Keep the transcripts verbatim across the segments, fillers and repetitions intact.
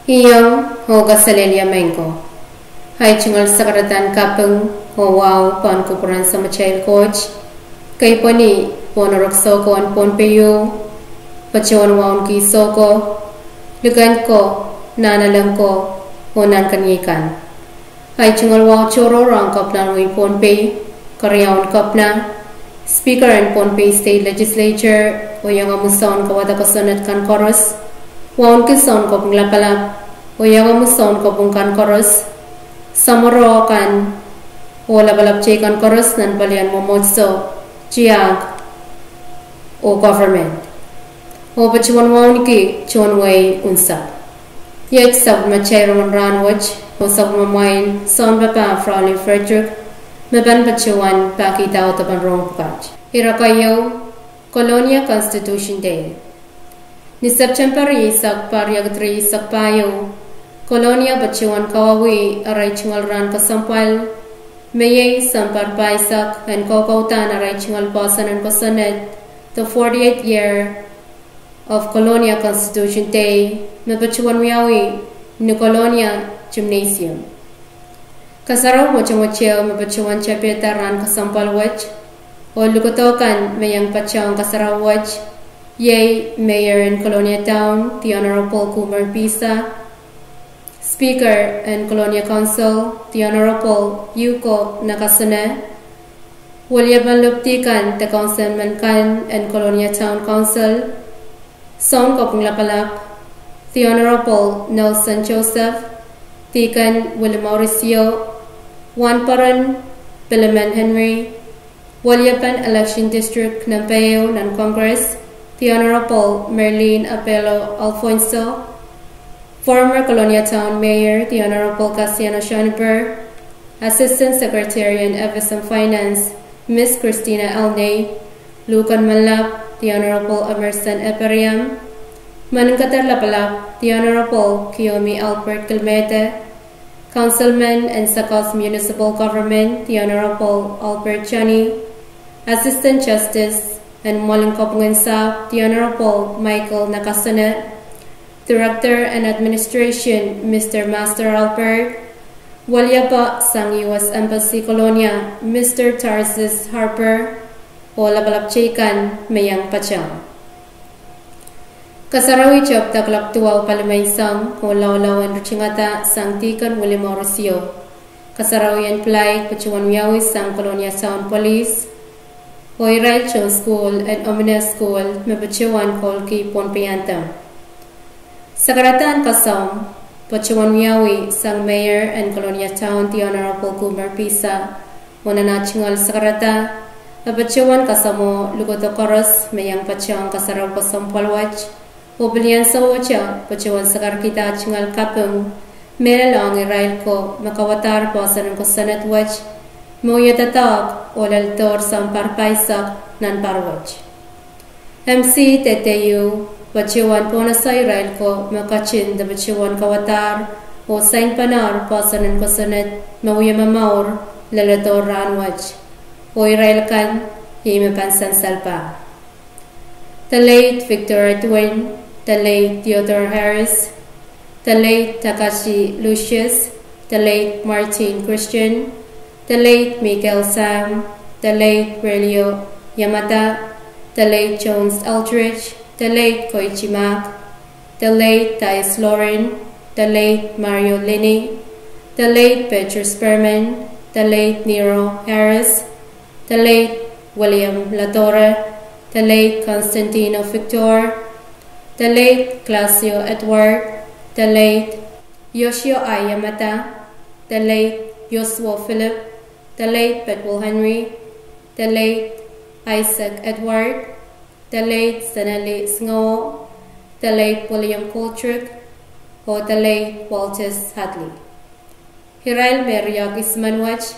Iang oh kaselehlie maing ko. Ahi tungoal sakaradahn kaping oh wahu pahn kupwuren Samatail Koht, kei pwehni pohn erekiso ko en Pohnpei, patohwan wauneki sou ko, liken ko, nahnalek ko, oh nahnken ieikan. Ahi tungoal wahu tohrohr ong Kepina en wehi Pohnpei, keriaun Kepina, Speaker en Pohnpei State Legislature, oh iangahki soun kawada kosonned kan koaros, wauneki soun kopwung lapalap, oh iangahki soun kopwung kan koaros, samworo kan, oh lapalap teikan koaros nan palien mwomwohdiso, tiahk, oh government. Oh patohwan wauneki tohn wehi unsek. Iet sapwellimatail rongen rahnwet, oh sapwellimamwail sounpapah Fraulein Frederick, me pahn patohwan pahkihda audepen rong pwukat. Ire keieu, Kolonia Constitution Day. Ni September rieisek pahr riekid rieisek pahieu, Kolonia patohwan kawauwih arail tungoal rahn kesempwal, me iei sounpar pahisek en kokoudahn arail tungoal poahsoan en kosonned, the forty-eighth year of Kolonia Constitution Day, me patohwan wiawi ni Kolonia Gymnasium. Kasarawi mwotomwoteo me patohwan tepida rahn kesempwal wet, oh likwerdo kan me iang patohwan kasarawi wet, iei Mayor en Kolonia Town, the Honorable Kumer Pisa, Speaker en Kolonia Council, the Honorable Yuko Nakasone, weliepen lopidi kan de councilmen kan en Kolonia Town Council, soun kopwung lapalap, the Honorable Nelson Joseph, Deacon Willie Mauricio, Wahnpoaron Philemon Henry, weliepen election district nempe ehu nan Congress, the Honorable Merlin Apelo Alfonso, former Kolonia Town Mayor, the Honorable Kasiano Shonipar, Assistant Secretary en Office of Finance, Miss Christina Elnei, Lukan Malap, the Honorable Emerson Eperiam, Meninkeder Lapalap, the Honorable Kiomi Albert Kilmete, Councilman en Sakos Municipal Government, the Honorable Albert Chani, Assistant Justice en Mwalin Kopwungen Sahpw, the Honorable Michael Nakasone, Director en Administration, Mister Master Albert, weliepe sang U S Embassy Kolonia, Mister Tarsis Harper, oh lapalap teikan me iang patohwan. Kasarawi tepda kuloak duwau palimain soahng oh laulau en ritingada sang Deacon Willie Mauricio. Kasarawien pilaid patohwan wiawi sang Kolonia Town Police, oh irail tohn sukuhl en Omine Sukuhl me patohwan koulki Pohnpei anthem. Sakaradahn kasamwo patohwan wiawi sang Mayor en Kolonia Town, the Honorable Kumer Pisa, oh nan ah tungoal sakarada, e patohwan kasamwo likwerdo koaros me iang patohwan kasarawi kesempwal wet, oh pil iang sewese patohwan sakarkihda tungoal kaping, mehlel ong irail ko me kawadahr poahsoan en kosonned wet, me wia doadoahk oh lel dohr sounpar pahisek nan pahr wet. M C Tetteh patohwan pohnese irail ko me ketin de patohwan kawadahr oh sainpene poahsoan en kosonned me wia momour leledo rahnwet, oh irail kan iei me pahn sansalba: the late Victor Edwin, the late Theodore Harris, the late Takashi Lucius, the late Martin Christian, the late Michael Sam, the late Relio Yamada, the late Jones Eldridge, the late Koichi Mark, the late Dias Loren, the late Mario Lini, the late Petrus Berman, the late Nero Harris, the late William Latore, the late Constantino Victor, the late Classio Edward, the late Yoshio I Yamada, the late Yosuo Philip, the late Bedwell Henry, the late Isaac Edward, the late Senali Singeo, the late William Goldrick, oh the late Walters Hadley. Irail me riehk isimen wet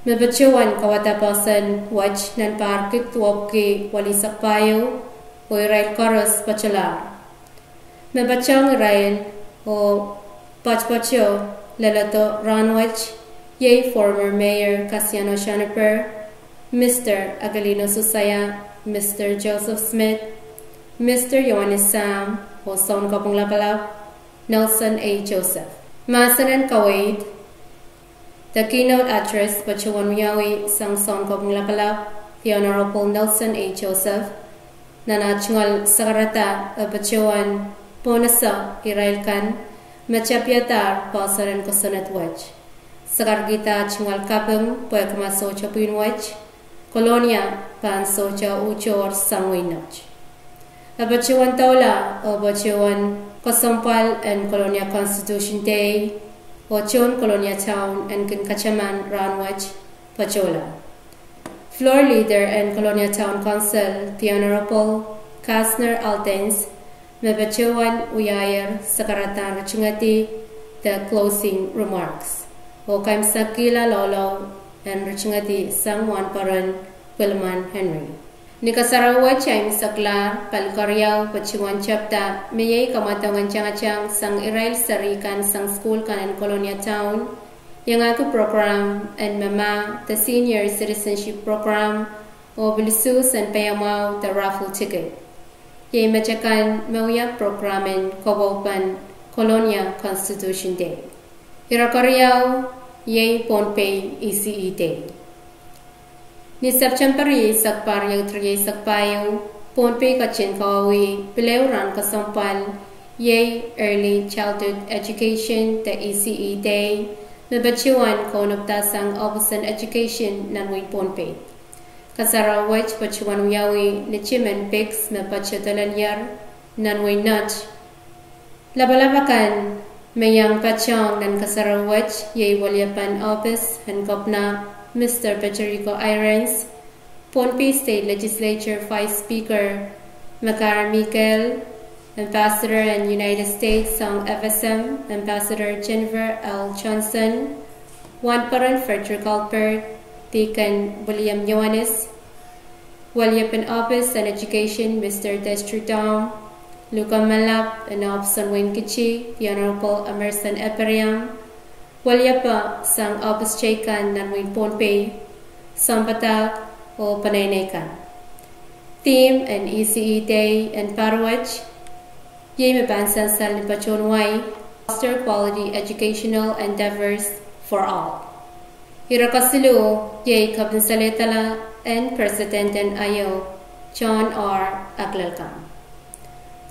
me patohwan kawada poahsoan wet nan pahr kid duwepwiki welisek pahieu, oh irail koaros patohlahr. Me patohng irail oh poatopoat leledo rahnwet iei former Mayor Kasiano Shonipar, Mister Aquilino Susaya, Mister Joseph Smith, Mister Yohanes Sam, oh Sounkopwung Lapalap, Nelson A. Joseph. Mahsen en kaweid, the keynote address, patohwan wiawi sang Sounkopwung Lapalap, the Honorable Nelson A. Joseph, nan ah tungoal sakarada e patohwan pohnese irail kan me tapihadahr poahsoan en kosonned wet, sakarkihda ah tungoal kaping pwehki ma sohte pwihn wet, Kolonia pahn sohte uhtohr sang wehin Nett. E patohwan doula oh patohwan kesempwal en Kolonia Constitution Day, oh tohn Kolonia Town en kin kataman rahnwet patohla. Floor leader en Kolonia Town Council, the Honorable Kasner Aldens, me patohwan wiahier sakaradahn ritingedi, the closing remarks, oh kaimwisekihla loalou en ritingedi sang Wahnpoaron Philemon Henry. Ni kasarawi wet kaimwiseklahr pali keriau patohwan tepda me iei kamwadong en tangatang sang irail seri kan sang sukuhl kan en Kolonia Town, iangahki program en mama, the Senior Citizenship Program, oh pil usuhs en paiamwahu, the raffle ticket. Iei mete kan me wia program en kawaupen Kolonia Constitution Day. Ire keriau iei Pohnpei ECE Day. Ni September rieisek pahr riekid rieisek pahieu, Pohnpei ketin kawauwih pil ehu rahn kesempwal, iei Early Childhood Education, the ECE Day, me patohwan kaunopada sang Office en Education nan wehin Pohnpei. Kasarawi wet patohwan wiawi ni tim en PICS me patohdo lel ier nan wehin Nett. Lapalap akan me iang patohng nan kasarawi wet iei weliepen ohpis en Kepina, Mister Peterico Irons, Pohnpei State Legislature Vice Speaker McGarry Miguel, Ambassador en United States sang FSM, Ambassador Jennifer L. Johnson, Wahnpoaron Frederick Alpert, Deacon William Ioanis, weliepen ohpis en Education Mister Destry Dahm, lukemalap en ohpis en wehin Kitti, the Honorable Emerson Ephriam, weliepe sang ohpis teikan nan wehin Pohnpei, sounpadahk oh peneinei kan. Theme en ECE Day en pahr wet iei me pahn sansal ni patohwan wai, foster quality educational endeavors for all. Ire kesiluh iei kepinsalehda en President en Aio, John R. Aklelkam.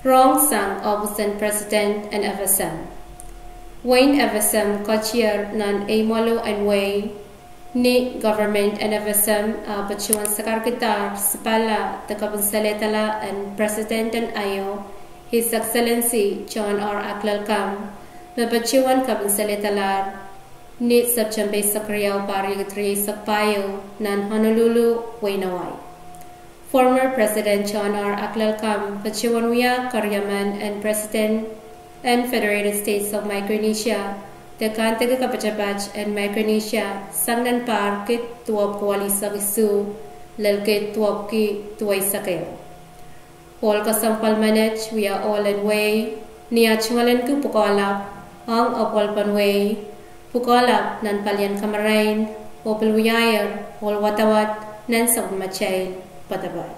Rong sang ohpis en President en FSM. Wehin FSM ketier nan eimwalo en wehi ni government en FSM ah patohwan sakarkidahr sipalla de kepinsalehda en President en Aio, His Excellency John R. Aklelkam, me patohwan kepinsalehdahr ni September eisek riau pahr riekid rieisek pahieu nan Honolulu, wehin Hawaii. Former President John R. Aklelkam patohwan wia keriemen en President en Federated States of Micronesia de kandeke kapatapat en Micronesia sang nan pahr kid duwepwiki waluh eisek isuh lel kid duwepwiki duweisek ehu. Ohl kesempwal menet wia ohl en wehi ni ah tungoalenki pwukoalap ong apwalipen wehi, pwukoalap nan palien kamarain, oh pil wiahier ohl wadawad nan sapwellimatail poadoapoad.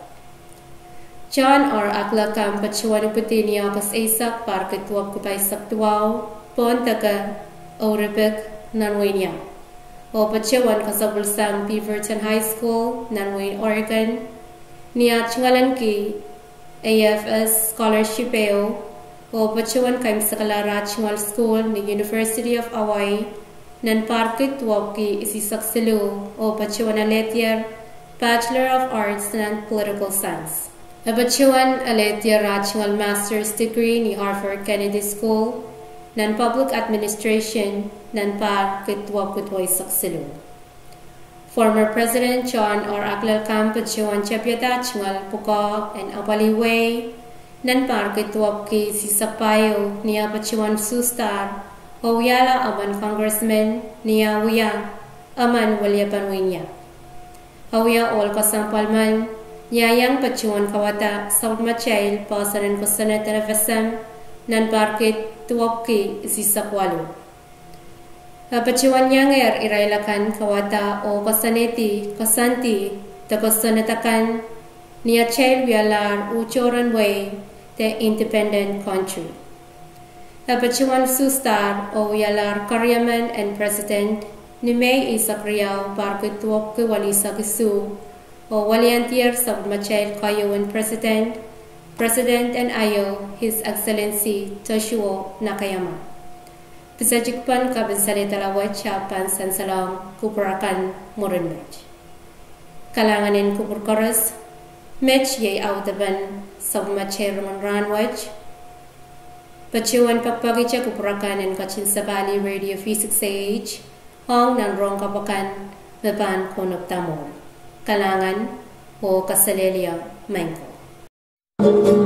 John R. Aklelkam patohwan ipwidi ni Ohkos eisek pahr kid duwepwiki pahisek duwau pohn deke Oreipik nan wehin Iang, oh patohwan kasapwil sang Beaverton High School nan wehin Oregon ni ah tungoalenki AFS scholarship ehu, oh patohwan kaimwisekala ah tungoal sukuhl ni University of Hawaii nan pahr kid duwepwiki isihsek siluh, oh patohwan alehdier Bachelor of Arts nan Political Science. E patohwan alehdier ah tungoal master's degree ni Harvard Kennedy School nan Public Administration nan pahr kid duwepwiki duweisek siluh. Former President John R. Aklelkam patohwan tapihada ah tungoal pwukoa en apwalih wehi nan pahr kid duwepwiki isihsek pahieu ni ah patohwan usuhsdahr oh wiahla emen Congressman ni ah wia emen weliepen wehin Iang. E wia ohl kesempwal men ieiang patohwan kawada sapwellimatail poahsoan en kosonned en FSM nan pahr kid duwepwiki isihsek waluh. E patohwan iangehr irail akan kawada oh koasoanehdi koasoandi de kosonned akan ni atail wialahr uhtohren wehi de independent country. E patohwan usuhsdahr oh wialahr keriemen en President ni Mei eisek riau, pahr kid duwepwiki welisek isuh, oh weliandier sapwellimatail keieun President, President en aio, His Excellency Joshua Nakayama. Kisetipwen kapinsalehda wet ahpw pahn sansalohng kupwur akan mwurin met. Kalahngan en kupwur koaros. Met iei audepen sapwellimatail rongen rahn wet. Patohwan pekipekihte kupwur akan en ketin sapahl Radio V six A H ong nan rohng kapw akan me pahn kaunopada mwohri. Kalahngan oh kaselehlie maing ko.